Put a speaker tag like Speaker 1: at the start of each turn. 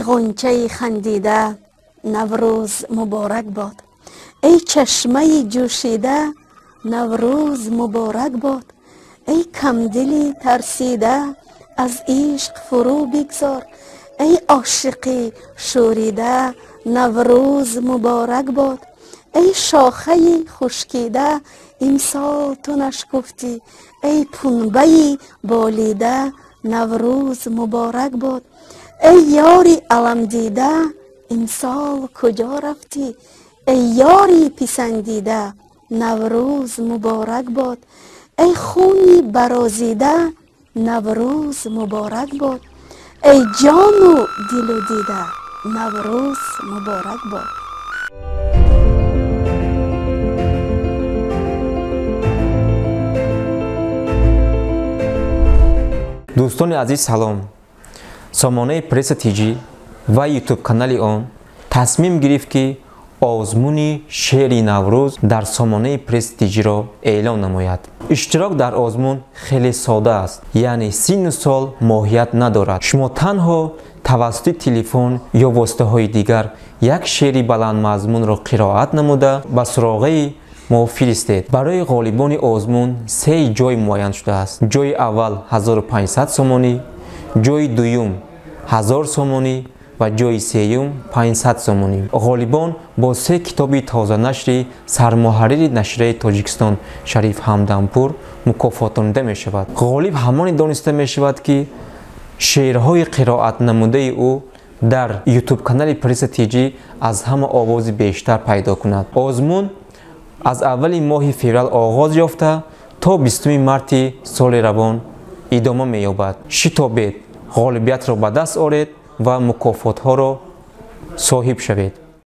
Speaker 1: Ғунчаи хандида, Наврӯз муборак бод. Эй чашмаи ҷӯшида, Наврӯз муборак бод. Эй камдили тарсида, аз ишқ фурӯ бигзор. Эй ошиқи шӯрида, Наврӯз муборак бод. Эй шохаи хушкида, имсол ту нашкуфтӣ. Эй пунбаи болида, Наврӯз муборак бод. Эй ёри аламдида, имсол куҷо рафтӣ? Эй ёри писандида, Наврӯз муборак бод. Эй хуни барозида, Наврӯз муборак бод. Эй ҷону дилу дида, Наврӯз муборак бод.
Speaker 2: Дӯстони азиз, салом. Сомонаи Пресса ТЖ ва ютуб канали он тасмим гирифт, ки озмуни шеъри Наврӯз дар сомонаи Пресс ТЖ-ро эълон намояд. Иштирок дар озмун хеле сода аст, яъне синну сол моҳият надорад. Шумо танҳо тавассути телефон ё воситаҳои дигар як шеъри баландмазмунро қироат намуда, ба суроғаи мо фиристед. Барои ғолибони озмун се ҷой муайян шудааст. Ҷои аввал 1500 сомонӣ, ҷои дуюм 1000 сомонӣ ва ҷои сеюм 500 сомонӣ. Ғолибон бо се китоби тозанашри сармуҳаррири нашрияи Тоҷикистон Шариф Ҳамдампур мукофотонида мешавад. Ғолиб ҳамоне дониста мешавад, ки шеърҳои қироатнамудаи ӯ дар ютуб-канали Пресса ТЖ аз ҳама овози бештар пайдо кунад. Озмун аз аввали моҳи феврал оғоз ёфта, то 20 марти соли равон идома меёбад. Шитобед, ғолибиятро ба даст оред ва мукофотҳоро соҳиб шавед.